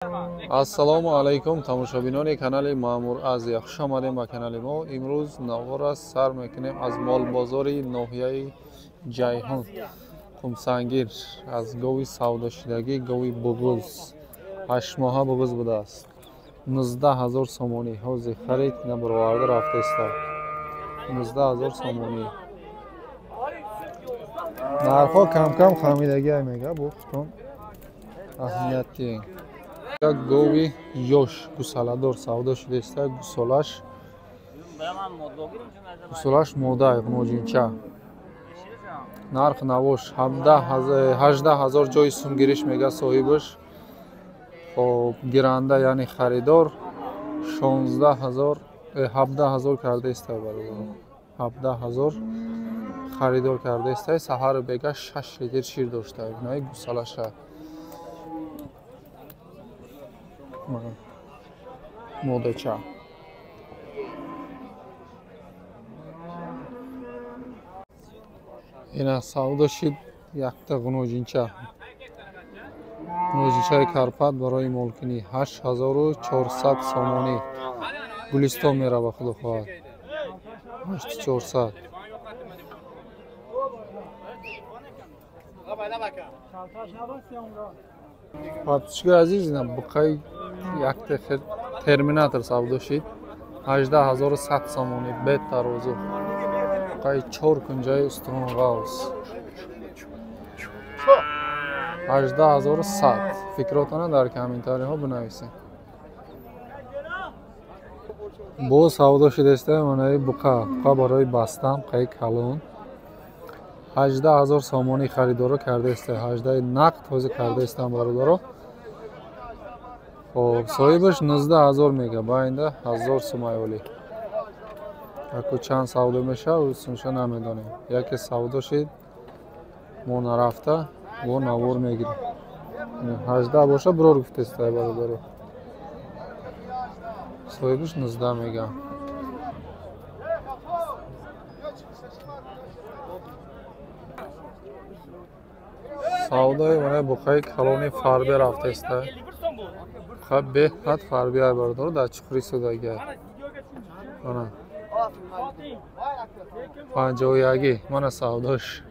Ассалому алайкум тамошобинони канали Маъмур Азия, хуш омадем ба канали мо. Имрӯз навора сар мекунем аз молбозори ноҳияи Ҷайҳун, Қумсангир, аз гови савдошудагӣ, гови бугуз, 8 моҳа бугуз будааст, 19 000 сомонӣ. Ҳозир харид набароварда рафтаиста, 19 000 сомонӣ. Нархҳо камкам хамидагиай мега, бо хутон аҳамияти. Як гови ёш гусаладор савдо шудааста, гусолаш мода, ғуноҷинча. Нарх навош 18 000 ҷои сумгириш мега соҳибаш. Хоб, гиранда, яъне харидор, 16 000, 17 000 кардаиста, бародаро, 17 000 харидор кардаиста. Саҳару бега 6 литр шир дошта, инаи гусалаша модача. Ина савдо шид якта ғуноҷинча, ғуноҷинчаи Карпат барои молкунӣ, 8400 сомонӣ. Гулистон мерава, худо хоҳад, 8400. Подписчикои азиз, ина буқаи якта терминатор савдо шид, 18 100 сомонӣ, бе тарозу. Буқаи чор кунҷаи устухонғавз, 18 100. Фикротона дар комментариҳо бинависед. Боз савдо шудаиста манаи буқа, буқа барои бастан, буқаи калон, 18 000 сомонӣ харидоро кардаиста, ҳаждаи нақд ҳозир кардаистам, бародаро. Хоб, соҳибаш 19 000 мега, баинда 1000 сумайолӣ. Яку чанд савдо мешавад, сумша намедонем. Яке савдо шид, мо нарафта бо навор мегирем. 18 боша, бирор гуфтестай, бародаро, соҳибаш 19 мега. Савдои манаи буқаи калони фарбе рафтаиста. Буқа беҳад фарбе ай, бародаро, дар чуқури судагиай. Мана 51-и, мана савдош.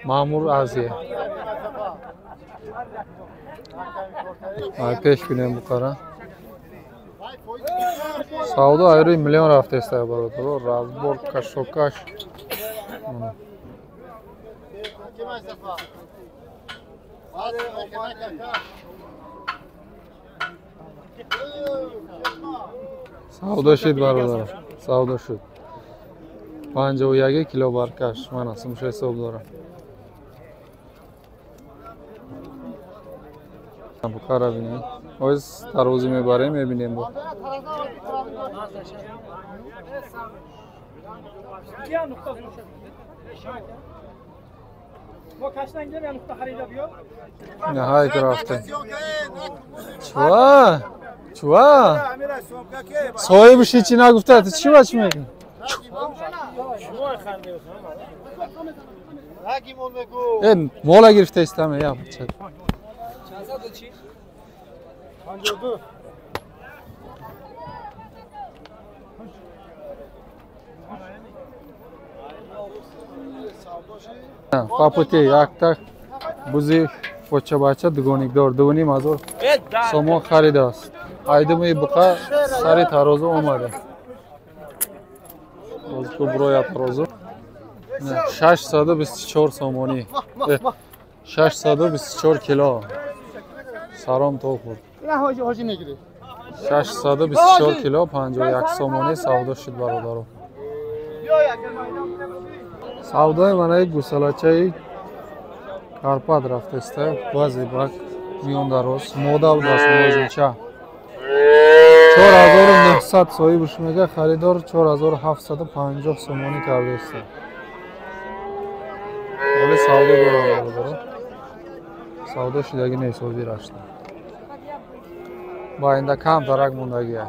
Маъмур Азия. Ай пеш бинем буқара. Савдо айрӯи миллион рафтаиста, бародаро, разбор кашокаш. Мана. Савдо шид, бародар, савдо шуд. 51 кило баркаш, мана сумша ҳисоб дорам. Буқара бинем. Оз тарозӣ мебарем, мебинем бо. Ниҳай ки рафтем. Чува? Чува? Соҳибаш ҳечи нагуфта, ту чӣ ба чӣ мекунӣ? Э, мола гирифта истаме, я бача. Папути якта бузи боча-бача дугоникдор, 2 500 сомон харидааст. Айдумаи буқа сари тарозу омада. Боз буроя тарозу. 624 сомонӣ. 624 кило. Саром то хӯрд. 624 кило 51 сомонӣ савдо шуд, бародаро. Савдои манаи гусалачаи Карпат рафтаиста, баъзе бак миён дароз, мода будааст, муроҷиача. 4900 соҳибаш мега, харидор 4750 сомонӣ кардаиста. Ҳоли савдо дорам, бародаро. Савдо шудагӣ нест, ҳозир рашта. Ба инда камтарак мондагия.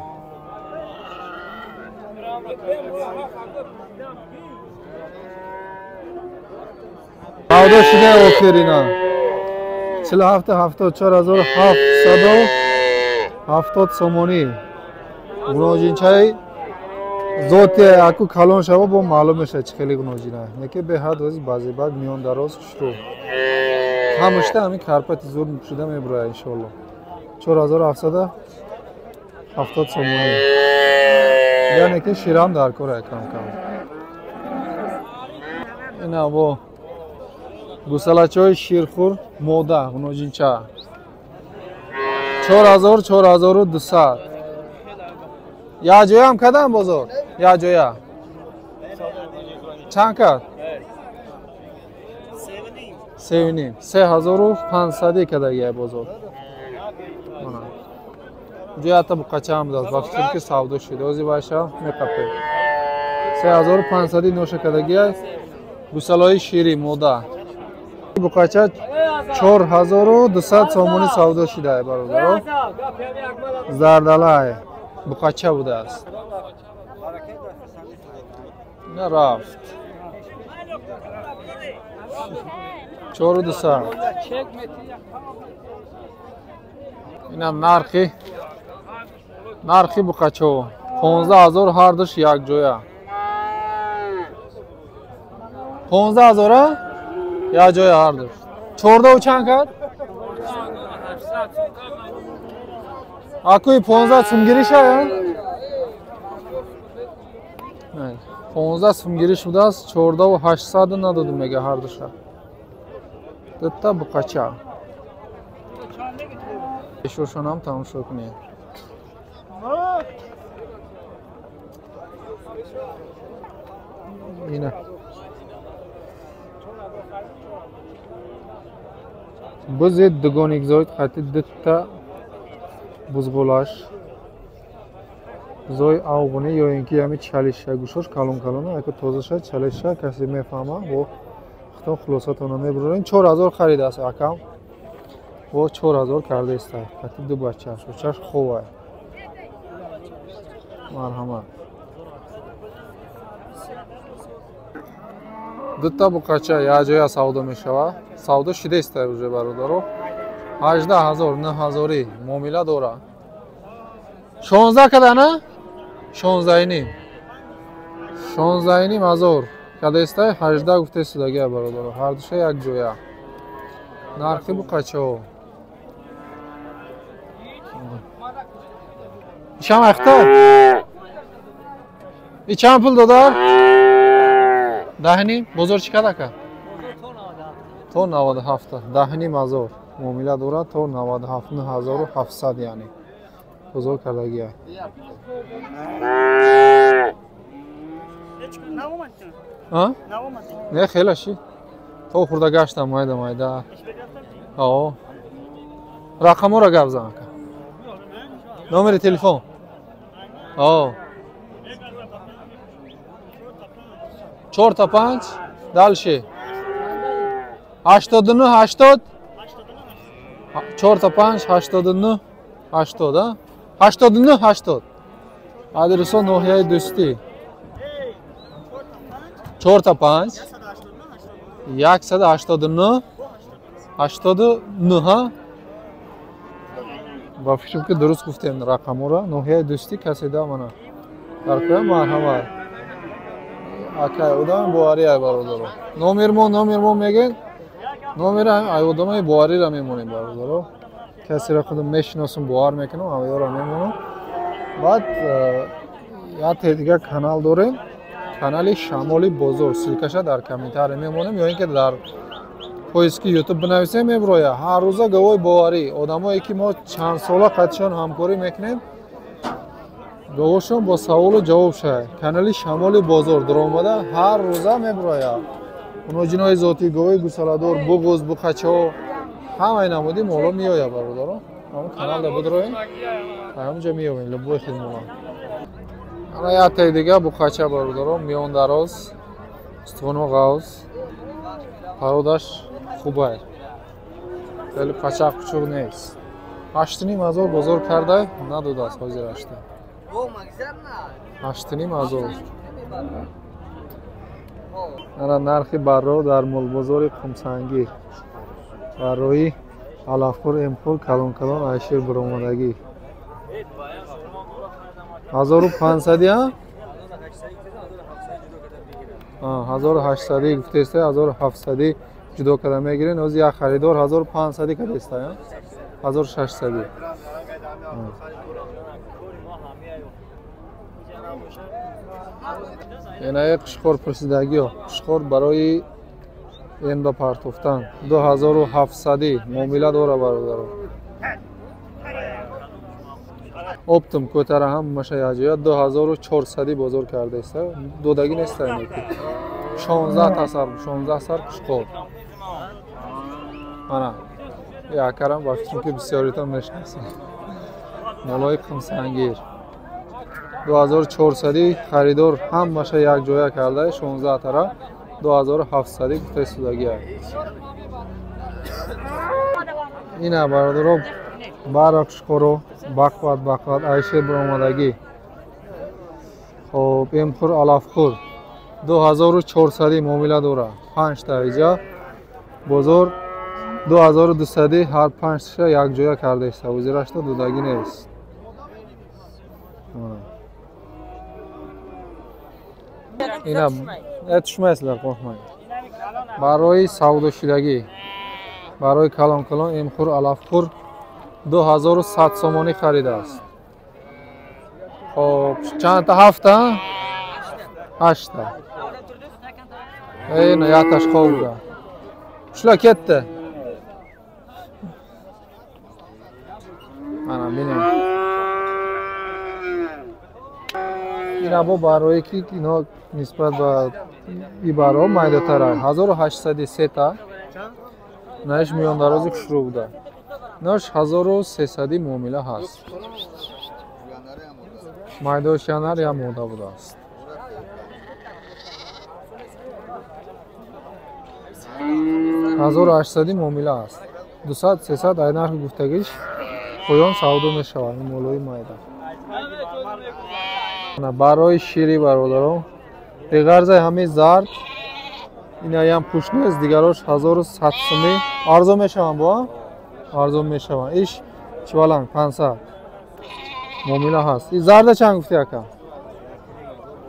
Савдо шуда охирина. 47 74770 сомонӣ. Гуноҷинчаи зоти аку калон шава бо маълум мешавад чӣ хеле гуноҷина. Неки беҳад ози базибак миён дароз хушрӯ. Ҳамашта ҳамин карпати зур шуда мебурояд иншоалло. 4770 сомонӣ. Яъне ки ширам дар кора кам-кам. Ина бо гусалачаҳои ширхӯр мода гуноҷинча. 4000 4200. Як ҷоям кадам бозор? Як ҷоя. Чанд кард? 3.5. 3500 кадагия бозор. Ҷоята буқачаам будааст, ба фикр ки савдо шуд. Ози байша меқапед. 3500 ноша кадагия гусалаҳои ширӣ мода. Буқача 4200 сомонӣ савдо шудаа бародаро. Зардалай буқача будааст. На рафт. 4200. Инам нархи буқачаҳо 15000 ҳардуш якҷоя. 15000 якҷоя ҳардуш. 14 чанд кард? Акуи 15 сумгириша? 15 сумгириш будааст, 14800 надодум мега ҳардуша. Дутта буқача. Ишошонам тамошо кунед. Ина. Бузи дугоник зоид хати дутта бузғулаш. Зои авғунӣ ё ин ки ҳами чалиша гӯшош калон калона, яко тозаша чалиша касе мефаҳма, бо худтон хулосатонро мебурорем. 4000 харидааст акам. Бо 4000 кардааст. Хати ду бача, шучаш хова. Марҳамат. Дутта буқача як ҷоя савдо мешавад. Савдо шудааст уже бародаро. 18000 9000 муомила дорад. 16 кадана? 16.5. 16.5 ҳазор кадаистай, 18 гуфтаистудагия бародаро. Ҳардуша як ҷоя. Нархи буқачаҳо. Ишам ахта? И чанд пул додар? 10.5. Бозор чӣ кад ака? То 97. 10.5 ҳазор муомила дорад то 97 яъне. Бозор кардагия. Не, хеле ши. То хурда гаштам майда майда. О. Рақаморо гап зан ака. Номери телефон. О. 4-5 дальше. 89 80 4-5 89 80, а? 89 80. Адресо ноҳияи Дӯстӣ. 4-5 189 89, ҳа? Ба фикрам ки дуруст гуфтем рақаморо. Ноҳияи Дӯстӣ касе да мана. Дар кӯя марҳамат. Акай одам боварӣ ай бародаро. Номер мо мегӯед. Номера ай одамои бовариро мемонем бародаро. Касеро худам мешиносам, бовар мекунам, авёро мемонам. Баъд як дигар канал дорем. Канали Шамоли Бозор. Ссылкаша дар комментарий мемонем ё ин ки дар поиски YouTube бинависем меброя. Ҳар рӯза гавои боварӣ. Одамое ки мо чанд сола қатишон ҳамкорӣ мекунем, гавошон бо саволу ҷавоб шавад. Канали Шамоли Бозор даромада ҳар рӯза меброя. Гуноҷинои зотӣ, говои гусаладор, буғуз, буқачаҳо, ҳамаи намуди моло меояд бародаро. Ҳамон каналда бидроем, ҳамонҷо меёбем любой хел мола. Ана яктаи дига буқача бародаро, миён дароз, устухоно ғавз, пародаш хубай. Хеле пачақ кучуқ нест. 8.5 ҳазор бозор карда надодааст ҳозир ашта. 8.5 ҳазор. Ана нархи барро дар молбозори Қумсангир. Барои алафхӯр, эмхӯр, калон-калон айшир буромадагӣ. 1500 а? 1800 гуфтеста, 1700 ҷудо карда мегирен. Оз як харидор 1500 кардеста, 1600. Инаи қушқор пурсидагиё. Қушқор барои эм ба партофтан 2700 муомила дора бародаро. Оптом кӯтара ҳамаша якҷоя 2400 бозор кардаиста. Додагӣ неста инеки. 16 та сар, 16 сар қушқор. Мана якарам ба фикрам ки бисёритон мешинасед. Молои Қумсангир. 2400 харидор ҳамаша якҷоя карда 16 тара 2700 гуфта истодагия. Ина бародаро бара қушқоро бақват бақват айшер буромадагӣ. Хоб эмхӯр алафхӯр 2400 муомила дора. 5 та иҷа бозор 2200 ҳар 5 таша якҷоя карда иста. Узирашта додагӣ нест. Ина tushmaysizlar, qo'rqmang. Барои савдошудагӣ, барои калон-калон эмхӯр алафхӯр 2100 сомонӣ харидааст. Хоб, чандта? Ҳафта? Ҳаштта. Ина якташ qoldi. Shular ketdi. Mana binin. Ина бо барое ки ино нисбат ба ибаро майдатара 1803 та наиш миёндарози хушрӯ буда. Нош 1300 муомила ҳаст. Майдошянар ям мода будааст. 1800 муомила аст. 200-300 ай нархи гуфтагиш поён савдо мешавад ин молои майда. Барои шири бародарон беғарзаи ҳамаи зард инаям пӯш нест, дигарош 1100 сумӣ арзон мешаванд, бо арзон мешаванд. Иш чиваланг 500 муомила ҳаст. И зарда чанд гуфти ака?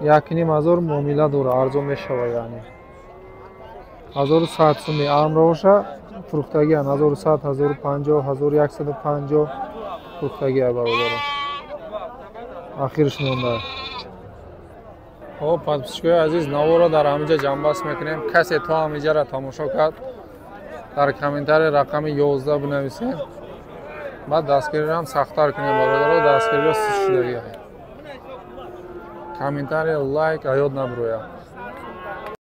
1500 муомила дора, арзон мешава яъне. 1100 сумӣ амроша фурӯхтагиан 1100, 1050, 1150 фурӯхтагиа бародарон. Ахирш монда. Хоб, подписчикои азиз, наворо дар ҳаминҷа ҷамъбаст мекунем. Касе то ҳаминҷаро тамошо кард, дар комментария рақами 11 бинависед. Баъд дастгириро ҳам сахттар кунем бародаро, дастгириро суст шудагиа. Комментария, лайк аёд набурӯяд.